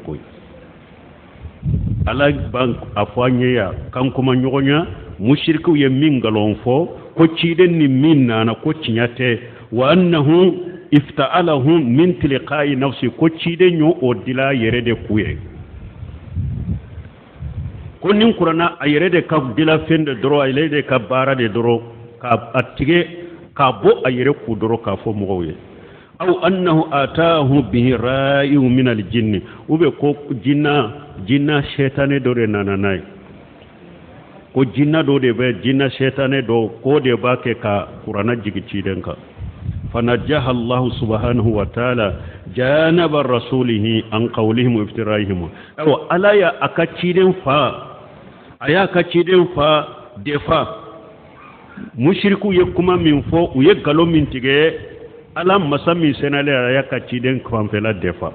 koyi. Ala b'an a fɔ an ye yan k'an kuma ɲɔgɔnya. Musirikiw ye min nkalon fɔ ko ciden ni min nana ko tiɲɛ tɛ, wa annahu ifta'alahu min tilqa'i nafsi, ko ciden y'o o dila a yɛrɛ de ku ye, ko nin kuranna a yɛrɛ de ka dilafɛn de dɔrɔn, a yɛrɛ de ka baara de dɔrɔn, ka a tigɛ k'a bɔ a yɛrɛ ku dɔrɔn k'a fɔ mɔgɔw ye. Aw annahu ataahu bihi ra'iu min aljinni, ou bien ko jinna sɛtanɛ dɔ de nana n'a ye, ko jinna dɔ de bɛ, jinna sɛtanɛ dɔ k'o de b'a kɛ ka kuranna jigi ciden kan. Fanajjaha allahu subhanahu wa ta'ala janaba rasulihi an qawlihim wa iftiraihim. Ayiwa, Ala y'a a ka ciden fa, a y'a ka ciden fa defa. Musirikiw ye kuma min fɔ, u ye nkalon min tigɛ, Ala masa min senalen, a y'a ka ciden fanfɛla defa.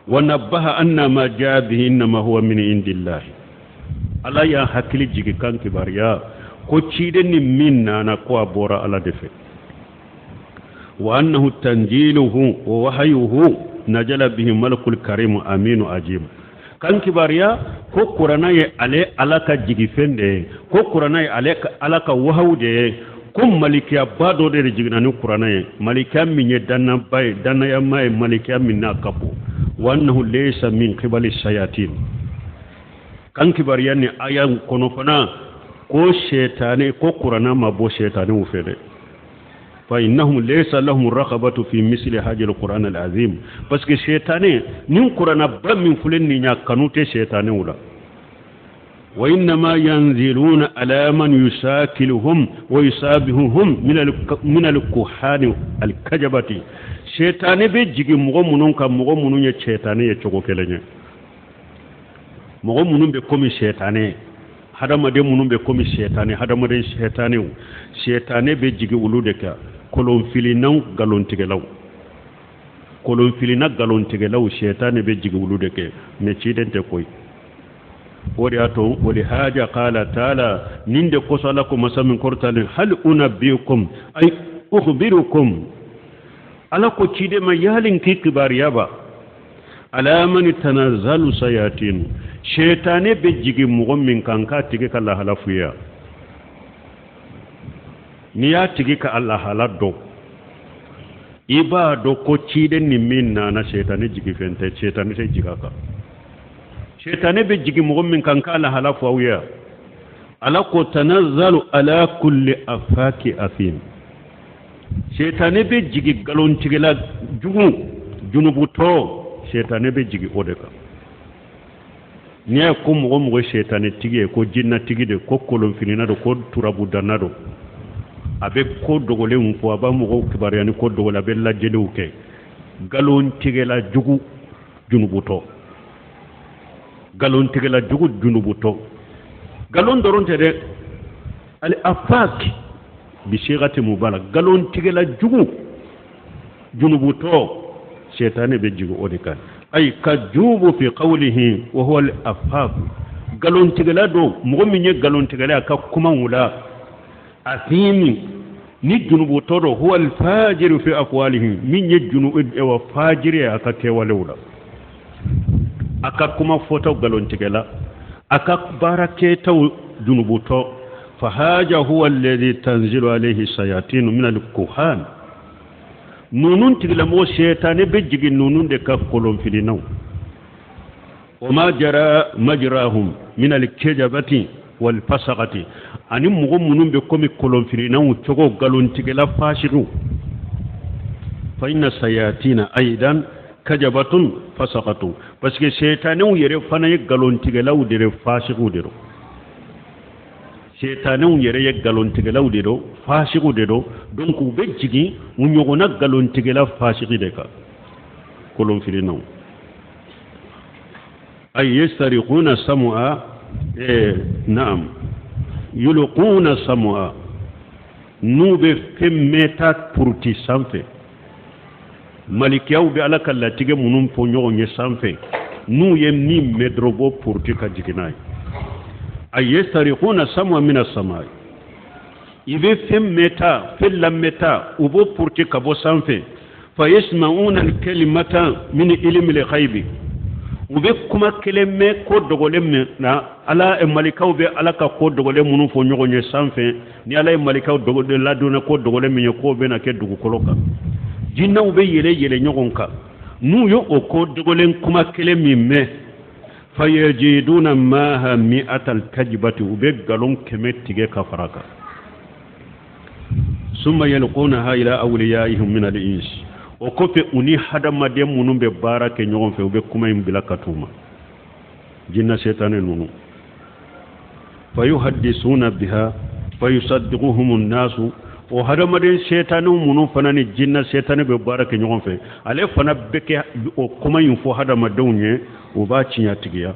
Wa nabbaha anna ma jaa bihi innama huwa min indillahi. Ala y'a hakili jigi kan kibaruya ko ciden ni min nana, ko a bɔra Ala de fɛ. Wa annahu tanjiluhu wa wahayuhu najala bihi malakul karimu aminu ajibu. Kan kibaruya ko kuranna ye ale Ala ka jigifɛn de ye, ko kuranna ye ale Ala ka wahawu de ye, ko malikiyaba dɔ de jiginna ni kuranna ye, malikiya min ye dannaba ye, dannayama ye, malikiya min n'a ka bon. Wa annahu laysa min qibali shayatin. Kan kibaruya ni aya kɔnɔ fana ko sɛtanɛ, ko kuranna ma bɔ sɛtanɛw fɛ dɛ. Fa innahum laysa lahum raghabatu fi misli hadha alquran alazim, parce que sɛtanɛ ni kuranna ba min filɛ nin ya, kanu tɛ sɛtanɛw la. Wa innama yanziluna ala man yusakiluhum wa yusabihuhum min alkuhani alkajabati. Sɛtanɛ bɛ jigin mɔgɔ minnu kan, mɔgɔ minnu ye sɛtanɛ ye cogo kelen ye, mɔgɔ minnu bɛ komi sɛtanɛ, hadamaden minnu bɛ komi sɛtanɛ, hadamaden sɛtanɛw, sɛtanɛ bɛ jigin olu de kan, kolonfilinnaw, nkalontigɛlaw, kolonfilinna, nkalontigɛlaw, sɛtanɛ bɛ jigin olu de kɛ, mais ciden tɛ koyi. O de y'a to o de haja qala taala, nin de kosɔn Ala ko masa min kɔrɔtalen: hal unabbiukum ay ukhbirukum. Ala ko ciden ma yalin k'i kibaruya ba ala man tanazzalu sayatin, sɛtanɛ bɛ jigin mɔgɔ min kan, k'a tigi ka lahala f'u ye. N'i y'a tigi ka lahala dɔn, i b'a dɔn ko ciden ni min nana, sɛtanɛ jigi fɛn tɛ, sɛtanɛ tɛ jigin a kan. Sɛtanɛ bɛ jigin mɔgɔ min kan, k'a lahala fɔ aw ye. Ala ko: tanazzalu ala kulli afaki athim. Sɛtanɛ bɛ jigin nkalontigɛla jugu, junubutɔ, sɛtanɛ bɛ jigin o de kan. N'i y'a ye ko mɔgɔ mɔgɔ ye sɛtanɛ tigi ye, ko jinnatigi de, ko kolonfinina don, ko turabudanna don, a bɛ ko dogolenw fɔ, a b'a mɔgɔw kibaruya ni ko dogolen, a bɛ lajɛliw kɛ, nkalontigɛla jugu, junubutɔ, nkalontigɛla jugu, junubutɔ. Nkalon dɔrɔn tɛ dɛ, al afak bi sigati mubala, nkalontigɛla jugu, junubutɔ, sɛtanɛ bɛ jigin o de kan. Ay kajubu fi qawlihi wa huwa al afak, nkalontigɛla don, mɔgɔ min ye nkalontigɛla a ka kumaw la, athimi ni junubutɔ don, huwa al fajiru fi aqwalihi, min ye junu wa fajiri ye a ka kɛwalew la, a ka kuma fɔtaw nkalontigɛla, a ka baara kɛtaw junubutɔ. Fa haja huwa alladhi tanzilu alayhi sayatinu min al kuhan. Ninnu tigilamɔgɔ, sɛtanɛ bɛ jigin ninnu de ka, kolonfilinaw, wa ma jara majrahum min al kajabati wal fasaqati, ani mɔgɔ minnu bɛ komi kolonfilinaw cogo, nkalontigɛla fasigiw. Fa inna sayatina aidan kajabatun fasaqatu, parce que sɛtanɛw yɛrɛ fana ye nkalontigɛlaw de ye, fasigiw de don. Sɛtanɛw yɛrɛ ye nkalontigɛlaw de don, fasigiw de don. Donc u bɛ jigin u ɲɔgɔnna nkalontigɛla fasigi de kan, kolonfilinaw. Ay yastariquna sam'a, naam, yulquna sam'a, n'u bɛ fɛn mɛta puruti sanfɛ, malikiyaw bɛ Ala ka latigɛ minnu fɔ ɲɔgɔn ye sanfɛ, n'u ye min mɛn dɔrɔn, b'o puruti ka jigin n'a ye. Ay yastariquna sam'a min as-samai, i bɛ fɛn mɛta, fɛn lamɛta, u b'o puruti ka bɔ sanfɛ. Fa yasma'una al-kalimata min ilmi al-ghaibi. U bɛ kuma kelen mɛn ko dogolen min na, Ala malikaw bɛ Ala ka ko dogolen minnu fɔ ɲɔgɔn ye sanfɛ, ni Ala ye malikaw dogolen ladɔnna ko dogolen min ye, k'o bɛna kɛ dugukolo kan, jinɛw bɛ yɛlɛ yɛlɛ ɲɔgɔn kan. N'u ye o ko dogolen kuma kelen min mɛn, fayajiduna maha mi'atal kajibati, u bɛ nkalon 100 tigɛ ka fara kan. Summa yalqunaha ila awliyaihim min al-ins, o kɔfɛ u ni hadamaden minnu bɛ baara kɛ ɲɔgɔn fɛ, u bɛ kuma in bila ka t'u ma, jinna setane ninnu. Fayuhaddisuna biha fayusaddiquhum an-nasu, o hadamaden setane minnu fana ni jinna setane bɛ baara kɛ ɲɔgɔn fɛ, ale fana bɛ kɛ o kuma in fɔ hadamadenw ye, u b'a tiɲɛtigiya.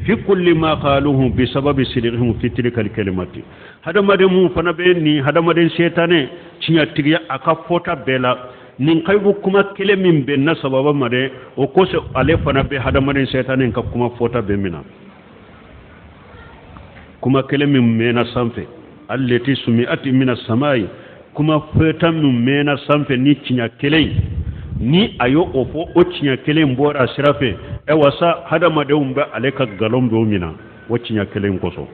Fi kulli ma qaluhu bi sababi sidqihim fi tilka al-kalimati, hadamaden mun fana bɛ nin hadamaden setane tiɲɛtigiya a ka fɔta bɛɛ la, nin kayibu kuma kelen min bɛnna sababa ma dɛ, o kosɔn ale fana bɛ hadamaden setane ka kuma fɔta bɛɛ minɛ. Kuma kelen min mɛnna sanfɛ, allati sumi'at mina samai, kuma fɔta min mɛnna sanfɛ ni tiɲɛ kelen, ni a y'o fɔ, o tiɲɛ kelen bɔra a sira fɛ, ɛ wasa hadamadenw bɛ ale ka nkalon bɛɛ minɛ o tiɲɛ kelen kosɔn.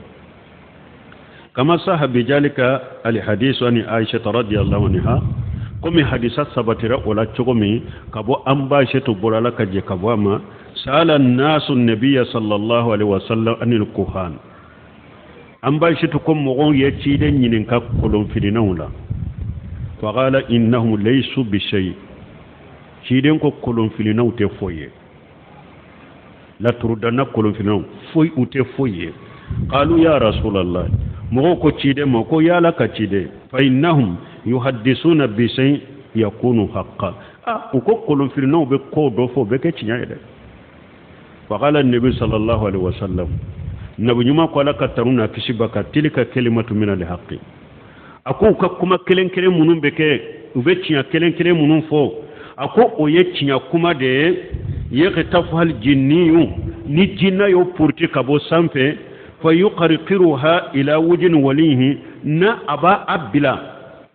Kama saha bijalika alhadisu ani Aisha radiyallahu anha, komi hadisa sabatira o la cogo min ka bɔ an ba Aisha bɔra, Ala ka jɛ ka bɔ a ma. Sala nasu nabiya sallallahu alaihi wasallam anil kuhan, an ba Aisha ko mɔgɔw ye ciden ɲininka kolonfilinanw la. Faqala innahum laysu bishay, ciden ko kolonfilinanw tɛ foyi ye, laturudanna kolonfilinanw foyi, u tɛ foyi ye. Qalu ya rasulallah, mɔgɔw ko ciden ma ko yala ka ciden, fa innahum yuhaddisuna bishay yakunu haqqa, ah, u ko kolonfilinanw bɛ ko dɔ fɔ, o bɛ kɛ tiɲɛ ye dɛ. Faqala nabi sallallahu alaihi wasallam, nabi ɲuman ko, Ala ka tanu n'a kisi ba kan, tilka kalimatu min alhaqi, a ko u ka kuma kelen kelen minnu bɛ kɛ, u bɛ tiɲɛ kelen kelen minnu fɔ, a ko o ye tiɲɛ kuma de ye. Yakhtafuhal jinniyu, ni jinna y'o puruti ka bɔ sanfɛ, fa yuqarqiruha ila wujin walihi, na a b'a a bila,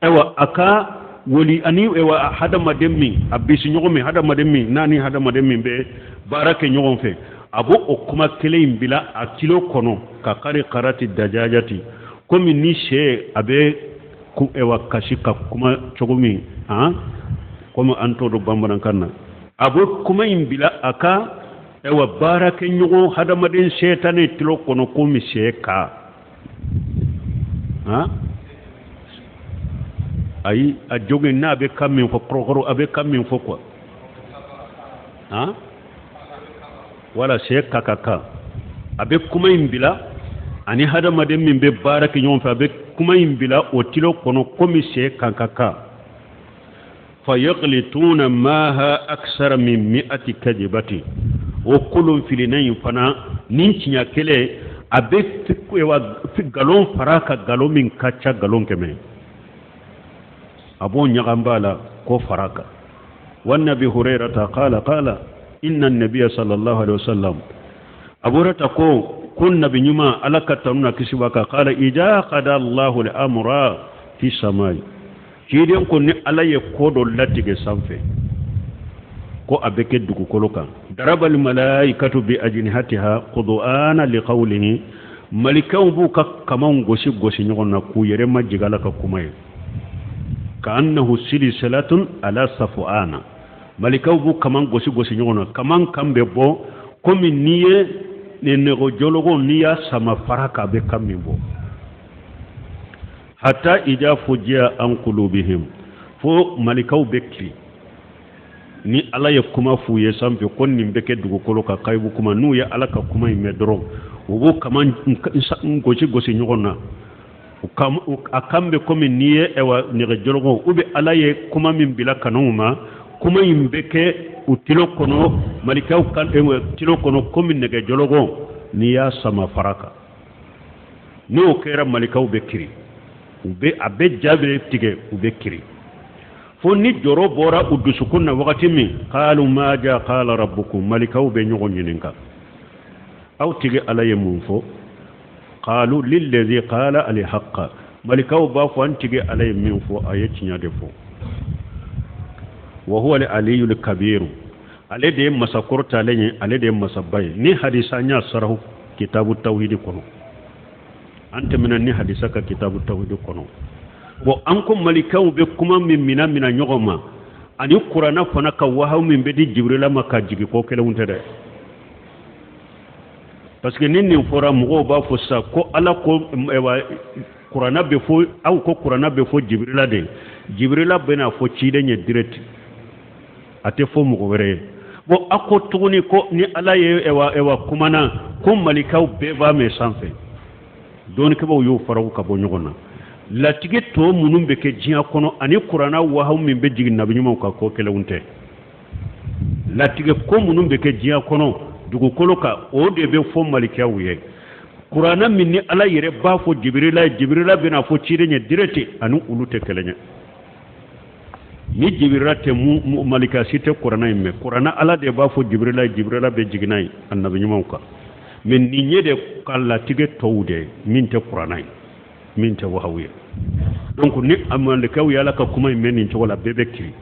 ayiwa, a ka wali ani, ayiwa, hadamaden min a bisiɲɔgɔn min, hadamaden min n'a ni hadamaden min bɛ baara kɛ ɲɔgɔn fɛ, a b'o o kuma kelen in bila a kilo kɔnɔ, ka kari karati dajajati, komi ni sɛ a bɛ, ayiwa, kasi ka kuma cogo min, han, komi an t'o dɔn bamanankan na, a b'o kuma in bila a ka, ayiwa, baarakɛɲɔgɔn hadamaden sɛtanɛ tulo kɔnɔ, komi sɛ ka, han, ayi, a jogin n'a bɛ kan min fɔ, kɔrɔkɔrɔ, a bɛ kan min fɔ quoi, han, wala sɛ ka ka kan, a bɛ kuma in bila ani hadamaden min bɛ baara kɛ ɲɔgɔn fɛ, a bɛ kuma in bila o tilo kɔnɔ komi sɛ kan ka kan. Fa yaqlituna maha aksara min mi'ati kajibati, o kolon filinna in fana ni tiɲɛ kelen, a bɛ nkalon fara ka nkalon min ka ca nkalon 100, a b'o ɲagami a la k'o fara kan. Wa an Abi Hurairata qala qala inna nabiyya sallallahu alaihi wasallam, Abu Hurairata ko ko nabi ɲuman, Ala ka tanu na kisi b'a kan, qala idha qada Allahu al-amra fi samai, ciden ko ni Ala ye ko dɔ latigɛ sanfɛ ko a bɛ kɛ dugukolo kan, darabal malaikatu bi ajnihatiha qudu'ana liqawlihi, malikaw b'u ka kamanw gosi gosi ɲɔgɔn na k'u yɛrɛ majigin Ala ka kuma ye, ka annahu silsilatun ala safu'ana, malikaw b'u kaman gosi gosi ɲɔgɔn na, kaman kan bɛ bɔ komi n'i ye nɛgɛjɔlɔgɔ n'i y'a sama fara k'a bɛ kan min bɔ, hatta ida fujiya an qulubihim, fo malikaw bɛ kiri ni Ala ye kuma f'u ye sanfɛ ko nin bɛ kɛ dugukolo kan, kayibu kuma, n'u ye Ala ka kuma in mɛn dɔrɔn, u b'u kaman gosi gosi ɲɔgɔn na, a kan bɛ komi n'i ye, ɛwa, nɛgɛjɔlɔgɔ u bɛ Ala ye kuma min bila kanu ma, kuma in bɛ kɛ u tulo kɔnɔ, malikaw kan tulo kɔnɔ komi nɛgɛjɔlɔgɔ n'i y'a sama fara kan. N'o kɛra, malikaw bɛ kiri, u bɛ a bɛ ja bɛ tigɛ, u bɛ kiri fo ni jɔrɔ bɔra u dusukun na wagati min, qalu maja qala rabbukum, malikaw bɛ ɲɔgɔn ɲininka, aw tigi Ala ye mun fɔ? Qalu lillazi qala alhaqqa, malikaw b'a fɔ an tigi Ala ye min fɔ, a ye tiɲɛ de fɔ, wa huwa al-aliyyul kabir. Ale de ye masa kɔrɔtalen ye, ale de ye masaba ye. Ni hadisa an y'a sarahu kitabu tawhidi kɔnɔ, an tɛmɛna ni hadisa ka kitabu tawhidi kɔnɔ. Bon, an ko malikaw bɛ kuma min mina mina ɲɔgɔn ma, ani kuranna fana ka wahawu min bɛ di Jibirila ma ka jigin, ko kelenw tɛ dɛ. Parce que ni nin fɔra, mɔgɔw b'a fɔ sisan ko Ala ko kuranna bɛ fɔ, aw ko kuranna bɛ fɔ Jibirila de, Jibirila bɛna fɔ ciden ye direct, a tɛ fɔ mɔgɔ wɛrɛ ye. Bon, a ko tuguni ko ni Ala ye ɛwa kumana ko malikaw bɛɛ b'a mɛn sanfɛ. Dɔnnikɛbaaw y'o faraw ka bɔ ɲɔgɔn na. Latigɛ tɔ minnu bɛ kɛ diɲɛ kɔnɔ ani kuranna wahawu min bɛ jigin nabiɲumanw kan, ko kelenw tɛ. Latigɛ ko minnu bɛ kɛ diɲɛ kɔnɔ dugukolo kan, o de bɛ fɔ malikaw ye. Kuranna min ni Ala yɛrɛ b'a fɔ Jibirila ye, Jibirila bɛna fɔ ciden ye direct, ani olu tɛ kelen ye. Ni Jibirila tɛ, malika si tɛ kuranna in mɛn. Kuranna, Ala de b'a fɔ Jibirila ye, Jibirila bɛ jigin n'a ye a nabiɲumanw kan. Mais nin ye de ka latigɛ tɔw de ye, min tɛ kuranna ye, min tɛ wahawu ye. Donc ni a malikaw ye Ala ka kuma in mɛn nin cogo la, bɛɛ bɛ kiri.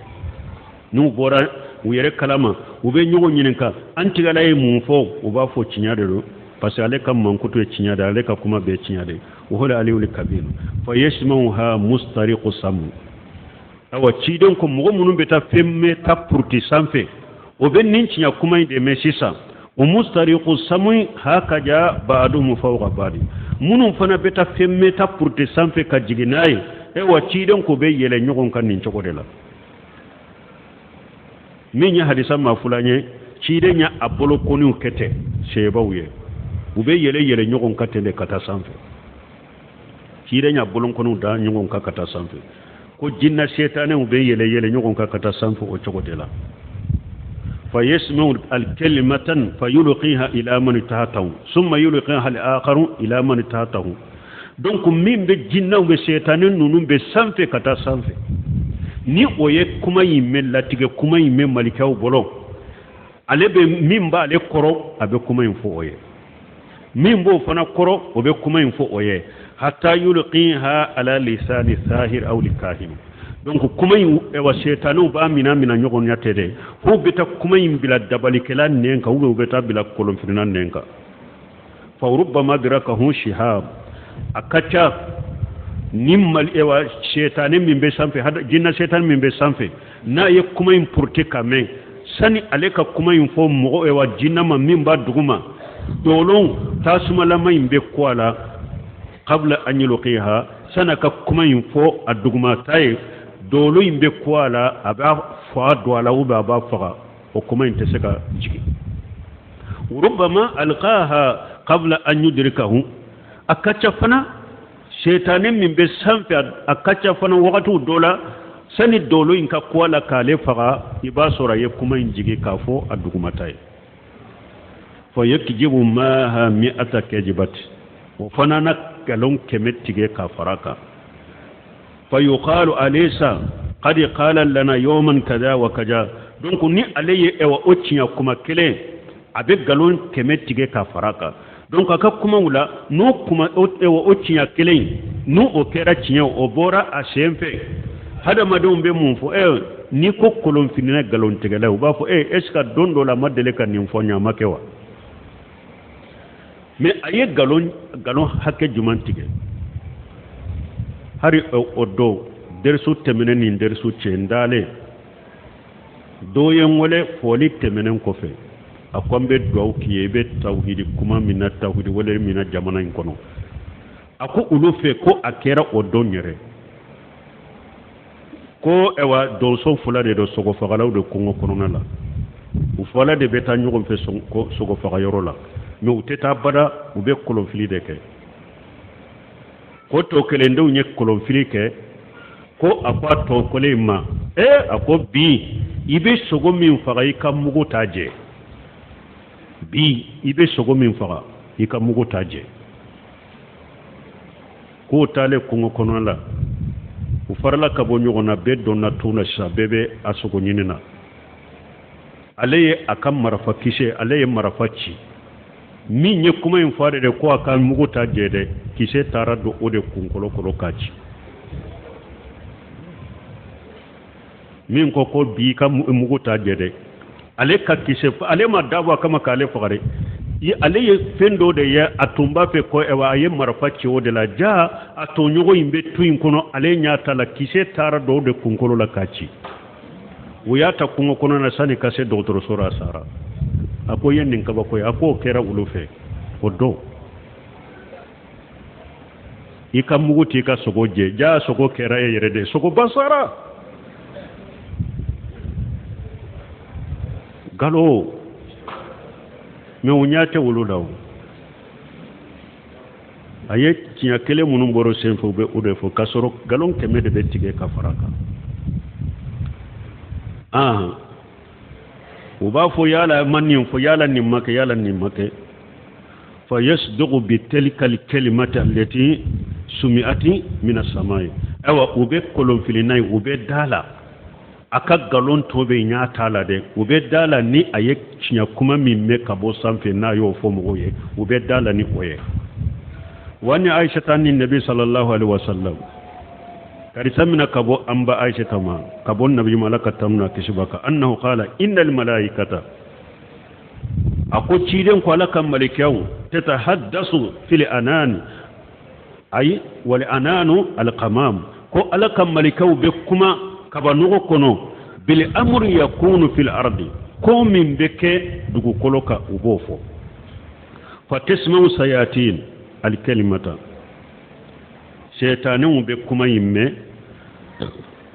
N'u bɔra u yɛrɛ kalama, u bɛ ɲɔgɔn ɲininka: an tigala ye mun fɔ? U b'a fɔ tiɲɛ de don, parce que ale ka mankutu ye tiɲɛ de, ale ka kuma bɛɛ tiɲɛ de. Wa huwa aliyul kabir. Fa yasmauha mustariqu samu. Awa, ciden ko mɔgɔ minnu bɛ taa fɛn mɛn ta puruti sanfɛ, o bɛ nin tiɲɛ kuma in de mɛn sisan. O mustariqu samu hakaja ba'duhum fawqa ba'di. Minnu fana bɛ taa fɛn mɛn ta puruti sanfɛ ka jigin n'a ye, ayiwa, ciden ko bɛ yɛlɛ ɲɔgɔn kan nin cogo de la. Min ye hadisa maa fulan ye, ciden ye a bolokoniw kɛ ten sebaw ye, u bɛ yɛlɛ yɛlɛ ɲɔgɔn kan ten de ka taa sanfɛ. Ciden y'a bolokoniw da ɲɔgɔn kan ka taa sanfɛ, ko jinna setanɛw bɛ yɛlɛ yɛlɛ ɲɔgɔn kan ka taa sanfɛ o cogo de la. Fa yasma'u al-kalimatan fa yulqiha ila man tahtahu, summa yulqiha al-akharu ila man tahtahu. Donc min bɛ jinnaw bɛ setanɛ ninnu bɛ sanfɛ ka taa sanfɛ, ni o ye kuma in mɛn, latigɛ kuma in mɛn malikaw bolo, ale bɛ min b'ale kɔrɔ, a bɛ kuma in fɔ o ye. Min b'o fana kɔrɔ, o bɛ kuma in fɔ o ye, hatta yulqiha ala lisani sahir aw likahin. Donc kuma in, ewa, setanɛw b'a mina mina ɲɔgɔn ɲɛ tɛ dɛ, f'u bɛ taa kuma in bila dabalikɛla nɛn kan, ou bien u bɛ taa bila kolonfirinna nɛn kan. Fa rubbama adrakahu shihab. A ka ca ni mali, ewa, setanɛ min bɛ sanfɛ, jinna setanɛ min bɛ sanfɛ, n'a ye kuma in porte ka mɛn, sani ale ka kuma in fɔ mɔgɔ, ewa, jinna ma min b'a duguma, dolon tasumalama in bɛ ko a la. Qabla an yulqiha, sani ka kuma in fɔ a duguma ta ye, dolo in bɛ ko a la, a b'a fa don a la, ou bien a b'a faga, o kuma in tɛ se ka jigin. Rubbama alqaha qabla an yudrikahu. A ka ca fana, setanɛ min bɛ sanfɛ, a ka ca fana wagatiw dɔ la, sani dolo in ka ko a la k'ale faga, i b'a sɔrɔ a ye kuma in jigin k'a fɔ a dugumata ye. Fa yakjibu maha mi'ata kajibati, o fana na nkalon 100 tigɛ ka fara kan. Fa yuqalu alaysa qad qala lana yawman kaza wa kaza. Donc ni ale ye, ewa, o tiɲɛ kuma kelen, a bɛ nkalon 100 tigɛ ka fara kan. Donc a ka kumaw la, n'o kuma, ewa, o tiɲɛ kelen, n'o o kɛra tiɲɛ, o bɔra a sen fɛ, hadamadenw bɛ mun fɔ? N'i ko kolonfininɛ nkalontigɛla, u b'a fɔ est ce que don dɔ la a ma deli ka nin fɔ ɲa ma kɛ wa? Mais a ye nkalon hakɛ jumɛn tigɛ? Hari o don derisu tɛmɛnen, nin derisu cɛ n dalen, dɔ ye n wele fɔli tɛmɛnen kɔfɛ, a ko an bɛ dugawu k'i ye, i bɛ tawhidi kuma min na, tawhidi wele min na jamana in kɔnɔ. A ko olu fɛ ko a kɛra o don yɛrɛ ko, ɛwa, donso fila de don, sogofagalaw de kungo kɔnɔna la. U fɔla de bɛ taa ɲɔgɔn fɛ sogofagayɔrɔ la, mais u tɛ taa bada, u bɛ kolonfili de kɛ. Ko tɔ kelendenw ye kolonfili kɛ, ko a ko a tɔ kelen ma: a ko bi i bɛ sogo min faga, i ka mugu t'a jɛ. Bi i bɛ sogo min faga, i ka mugu t'a jɛ. K'o taalen kungo kɔnɔ la, u farala ka bɔ ɲɔgɔn na, bɛɛ donna tu na sisan, bɛɛ bɛ a sogo ɲini na. Ale ye a ka marifa kisɛ, ale ye marifa ci. Min ye kuma in fɔ de ko a ka mugu ta jɛ dɛ, kisɛ taara don o de kunkolo kɔrɔ k'a ci. Min ko ko bi ka mugu ta jɛ dɛ, Ale ka kisɛ, ale ma dabɔ a kama k'ale faga dɛ. Ale ye fɛn dɔ de ye, a tun b'a fɛ ko ayiwa, a ye marifa ci o de la. Ja a tɔɲɔgɔn in bɛ tu in kɔnɔ, ale ɲɛ t'a la, kisɛ taara dɔw de kunkolo la k'a ci. U y'a ta kungo kɔnɔ na, sani ka se dɔgɔtɔrɔso la, a sara. A ko i ye nin kabako ye. A k'o kɛra olu fɛ o don. I ka mugu t'i ka sogo jɛ, ja sogo kɛra e yɛrɛ de, sogoba sara. Galo mɛ u ɲɛ tɛ olu la. O a ye tiɲɛ kelen minnu bɔra sen fɛ, u bɛ o de fɔ, k'a sɔrɔ nkalon 100 de bɛ tigɛ ka fara a kan. U b'a fɔ yala ma nin fɔ, yala nin ma kɛ, yala nin ma kɛ. Fa yasduqu bi tilka alkalimati allati sumi'ati min as-samai. Ayiwa, u bɛ kolonfilina ye, u bɛ da la a ka nkalon tɔ bɛ ɲa t'a la dɛ. U bɛ da la ni a ye tiɲɛ kuma min mɛn ka bɔ sanfɛ, n'a y'o fɔ mɔgɔw ye, u bɛ da la ni o ye. Wa ni Aisha ni Nabi sallallahu alaihi wasallam, karisa mina ka bɔ an ba Aisha ma, ka bɔ Nabi ma, Ala ka tanu n'a kisi b'a kan, annahu qala innal malaikata, a ko ciden ko Ala ka malikiyaw tatahaddasu fil anani, ayi wal ananu alqamam, ko Ala ka malikaw bɛ kuma kabanɔgɔ kɔnɔ, bil amri yakunu fil ardi, ko min bɛ kɛ dugukolo kan, u b'o fɔ. Fa tasma'u sayatin alkalimata, sɛtanɛw bɛ kuma in mɛn,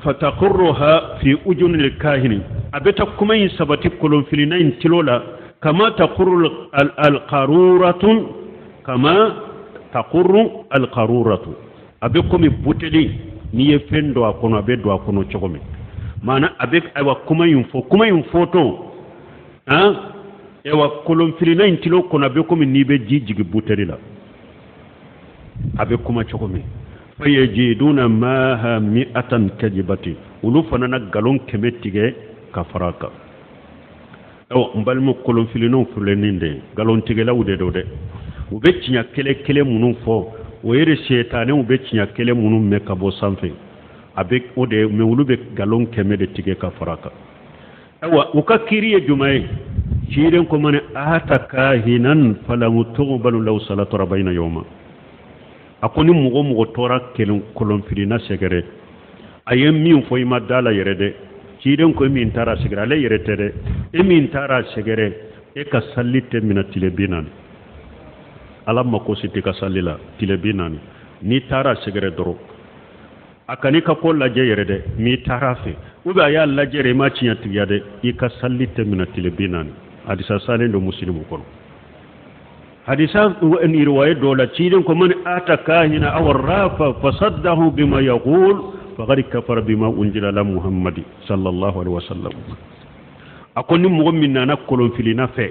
fataqurruha fi ujunil kahini, a bɛ taa kuma in sabati kolonfilina in tilo la, kama taqurru alqaruratun, kama taqurru alqaruratu, a bɛ komi buteli n'i ye fɛn don a kɔnɔ, a bɛ don a kɔnɔ cogo min. Maana a bɛ ayiwa kuma in fɔ, kuma in fɔtɔ han, ayiwa, kolonfilina in tilo kɔnɔ, a bɛ komi n'i bɛ ji jigin buteli la, a bɛ kuma cogo min. Fayajiduna maha mi'atan kadibati, olu fana na nkalon 100 tigɛ ka fara a kan. Ayiwa, n balima kolonfilinaw filɛ nin de ye, nkalontigɛlaw de don dɛ. U bɛ tiɲɛ kelen kelen minnu fɔ, o yɛrɛ setanɛw bɛ tiɲɛ kelen minnu mɛn ka bɔ sanfɛ, a bɛ o de mɛ, olu bɛ nkalon 100 de tigɛ ka fara a kan. Ayiwa, u ka kiiri ye jumɛn ye? Ciden ko man ata kahinan falam tuqbalu lahu salatu arba'ina yawma. A ko ni mɔgɔ mɔgɔ tora kelen kolonfilina sɛgɛrɛ, a ye min fɔ i ma da la yɛrɛ dɛ. Ciden ko e min taara sɛgɛrɛ, ale yɛrɛ tɛ dɛ, e min taara sɛgɛrɛ, e ka sali tɛ minɛ tile 40. Ala mako si tɛ ka sali la tile 40. N'i taara sɛgɛrɛ dɔrɔn, a kan'i ka ko lajɛ yɛrɛ dɛ, n'i taara fɛ ou bien a y'a lajɛ yɛrɛ, i ma tiɲɛ tigiya dɛ, i ka sali tɛ minɛ tile 40. Hadisa salen don Musilimu kɔnɔ. Hadisa ni riwaya dɔ la, ciden ko man ata kahina aw rafa fasaddahu bima yaqul faqad kafara bima unzila ala Muhammadi sallallahu alaihi wasallam. A ko ni mɔgɔ min nana kolonfilina fɛ,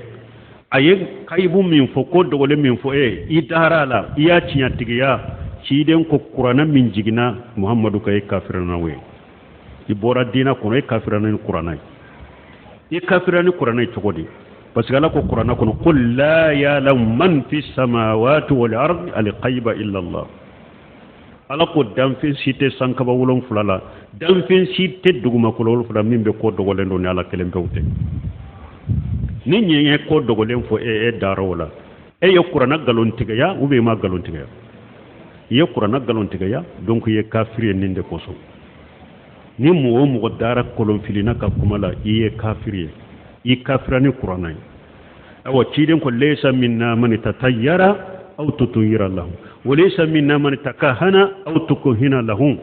a ye kayibu min fɔ, ko dogolen min fɔ e i dara a la, i y'a tiɲɛ tigiya, ciden ko kuranɛ min jiginna Muhammadu kan, e kafira n'o ye, i bɔra diinɛ kɔnɔ, e kafira ni kuranɛ ye. I kafira ni kuranɛ ye cogo di? Parce que Ala ko kuranɛ kɔnɔ qul la ya'lamu man fi samawati wal ardi al ghaiba illa Allah. Ala ko danfɛn si tɛ sankaba 7 la, danfɛn si tɛ dugumakolo 7 min bɛ ko dogolen don ni Ala kelen pewu tɛ. Ni ɲɛ ye ko dogolen fɔ e, e dara o la, e ye kuranɛ nkalontigiya ou bien i ma nkalontigiya? I ye kuranɛ nkalontigiya, donc i ye kafiri ye nin de kosɔn. Ni mɔgɔ o mɔgɔ dara kolonfilina ka kuma la, i ye kafiri ye, i kafira ni kuranɛ ye. Ayiwa, ciden ko laysa minna man tatayyara aw tutayyara lahu wa laysa minna man takahana aw tukuhina lahu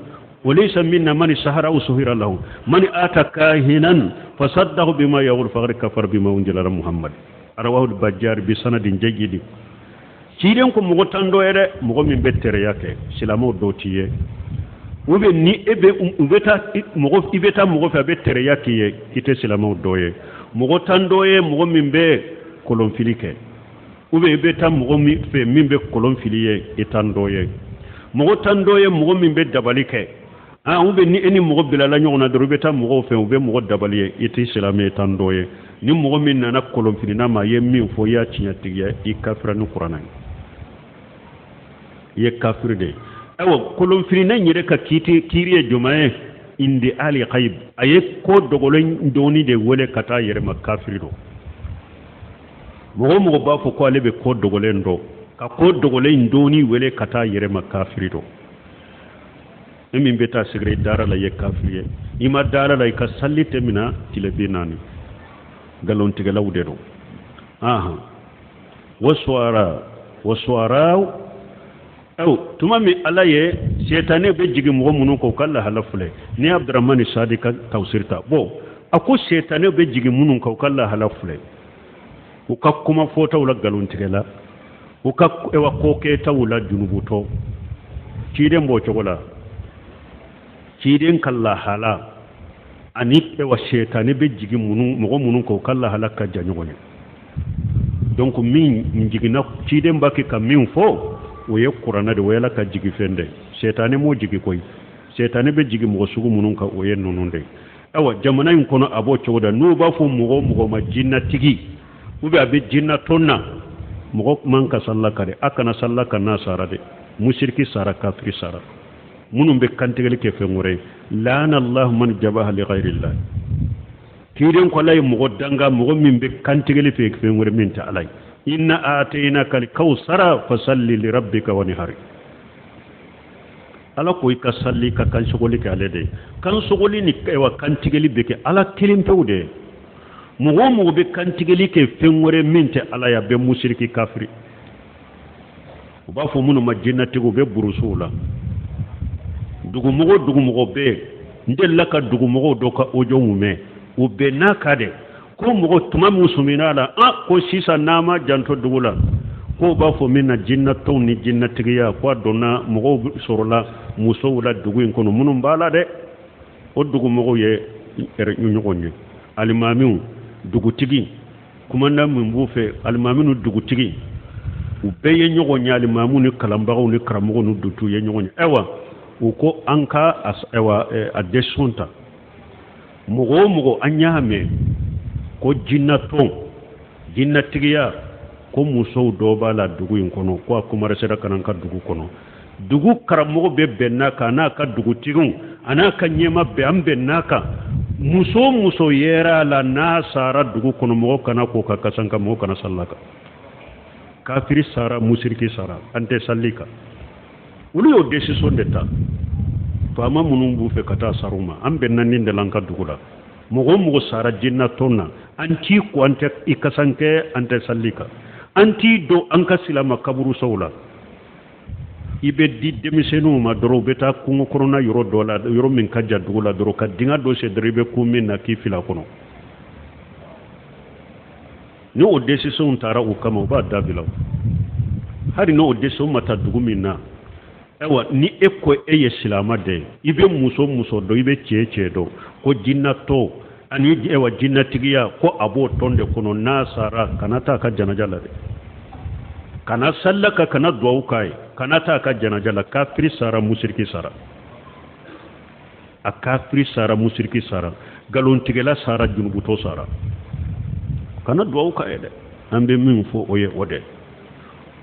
wa laysa minna man sahara aw suhira lahu man ata kahinan fasaddahu bima yaqul faqad kafara bima unzila ala Muhammad. Rawahu al-Bajjari bi sanadin jayyid. Ciden ko mɔgɔ tan dɔ ye dɛ, mɔgɔ min bɛ tɛrɛya kɛ, silamɛw dɔw t'i ye, ou bien ni e bɛ u bɛ taa mɔgɔ, i bɛ taa mɔgɔ fɛ, a bɛ tɛrɛya k'i ye, i tɛ silamɛw dɔ ye. Mɔgɔ tan dɔ ye mɔgɔ min bɛ kolonfili kɛ, ou bien i bɛ taa mɔgɔ min fɛ min bɛ kolon fili ye, i tan dɔ ye. Mɔgɔ tan dɔ ye mɔgɔ min bɛ dabali kɛ, ou bien ni e ni mɔgɔ bilala ɲɔgɔn na dɔrɔn, i bɛ taa mɔgɔw fɛ, u bɛ mɔgɔ dabali ye, i tɛ silamɛ, i tan dɔ ye. Ni mɔgɔ min nana kolonfilina ma, a ye min fɔ, i y'a tiɲɛ tigiya, i kafira ni kuranɛ ye, i ye kafiri de ye. Ayiwa, kolonfilina in yɛrɛ ka kiiri ye jumɛn ye? indi ali ghaib, a ye ko dogolen dɔnni de wele ka taa yɛrɛ ma, kafiri don. Mɔgɔ o mɔgɔ b'a fɔ ko ale bɛ ko dogolen dɔn, ka ko dogolen dɔnni wele ka taa yɛrɛ ma, kafiri don. E min bɛ taa sɛgɛrɛ dara la, i ye kafiri ye. I ma dara la, i ka sali tɛ mina tile 40. Nkalontigɛlaw de don. Ahan, wasuwara wasuwara aw, tuma min Ala ye sɛtanɛ bɛ jigin mɔgɔ minnu kan, u ka lahala filɛ. Ni Abdramani Sadi ka tafsir ta, bon, a ko sɛtanɛ bɛ jigin minnu kan, u ka lahala filɛ: u ka kuma fɔtaw la nkalontigɛla, u ka ewa ko kɛtaw la junubutɔ. Ciden b'o cogo la. Ciden ka lahala ani ewa sɛtanɛ bɛ jigin minnu mɔgɔ minnu kan, u ka lahala ka jan ɲɔgɔn ye. Donc min jiginna ciden b'a kɛ ka min fɔ, o ye kuranɛ de, o ye Ala ka jigi fɛn de. Sɛtanɛ m'o jigi koyi. Sɛtanɛ bɛ jigin mɔgɔ sugu minnu kan, o ye ninnu de ye. Ayiwa, jamana in kɔnɔ, a b'o cogo da. N'u b'a fɔ mɔgɔ o mɔgɔ ma jinnatigi ou bien a bɛ jinnatɔn na, mɔgɔ man ka salila ka dɛ. A kana salila ka n'a sara dɛ. Musiriki sara, kafiri sara, minnu bɛ kantigɛli kɛ fɛn wɛrɛ ye. Laana Allahu man jabaha li ghayrillah. Ciden ko Ala ye mɔgɔ danga, mɔgɔ min bɛ kantigɛli fɛ fɛn wɛrɛ min tɛ Ala ye. Inna atainaka alkawsara fasalli li rabbika wanhar. Ala ko i ka sali, ka kansogoli kɛ ale de ye. Kansogoli ni ewa kantigɛli bɛ kɛ Ala kelen pewu de ye. Mɔgɔ o mɔgɔ bɛ kantigɛli kɛ fɛn wɛrɛ min tɛ Ala ye, a bɛ musiriki, kafiri. U b'a fɔ minnu ma jinnatigiw, u bɛ burusuw la. Dugumɔgɔ bɛ yen. N delila ka dugumɔgɔw dɔ ka audio mɛn. U bɛn n'a kan de ko mɔgɔ tuma min sɔmina la, an ko sisan n'an ma janto dugu la, k'o b'a fɔ min na jinnatɔnw ni jinnatigiya, ko a donna mɔgɔw sɔrɔla musow la dugu in kɔnɔ minnu b'a la dɛ. O dugumɔgɔw ye ɲɔgɔn ye, alimamiw, dugutigi, kumanda min b'u fɛ, alimami ni dugutigi, u bɛɛ ye ɲɔgɔn ye. Alimamiw ni kalanbagaw ni karamɔgɔw ni dutigiw ye ɲɔgɔn ye. Ayiwa, u ko an ka ayiwa a décision ta. Mɔgɔ o mɔgɔ an y'a mɛn ko jinnatɔn, jinnatigiya, ko musow dɔ b'a la dugu in kɔnɔ, ko a commencera ka na an ka dugu kɔnɔ, dugu karamɔgɔ bɛ bɛn n'a kan, a n'a ka dugutigiw, a n'a ka ɲɛma bɛɛ, an bɛn n'a kan, muso o muso yera a la, n'a sara dugu kɔnɔ, mɔgɔ kana k'o ka kasanka, mɔgɔ kana salila kan. Kafiri sara, musiriki sara, an tɛ sali kan. Olu y'o décision de ta. Faama minnu b'u fɛ ka taa sar'u ma, an bɛnna nin de la an ka dugu la. Mɔgɔ o mɔgɔ sara jinnatɔn na, an t'i ko, an tɛ i kasankɛ, an tɛ sali kan, an t'i don an ka silama kaburusow la. I bɛ di denmisɛnninw ma dɔrɔn, u bɛ taa kungo kɔnɔna yɔrɔ dɔ la, yɔrɔ min ka jan dugu la dɔrɔn, ka dingɛ dɔ sen dɔrɔn, i bɛ kun min na k'i fili a kɔnɔ. Ni o décision taara o kama, u b'a dabila. Hali n'o décision ma ta dugu min na, ayiwa, ni e ko e ye silama de ye, i bɛ muso muso dɔn, i bɛ cɛ cɛ dɔn ko jinnatɔ ani ayiwa jinnatigiya, ko a b'o tɔn de kɔnɔ, n'a sara, kana taa a ka janaja la dɛ. Kana salila ka, kana duwawu k'a ye, kana taa a ka janaja la. Kafiri sara, musiriki sara, a kafiri sara, musiriki sara, nkalontigɛla sara, junubutɔ sara, kana duwawu k'a ye dɛ. An bɛ min fɔ, o ye o de.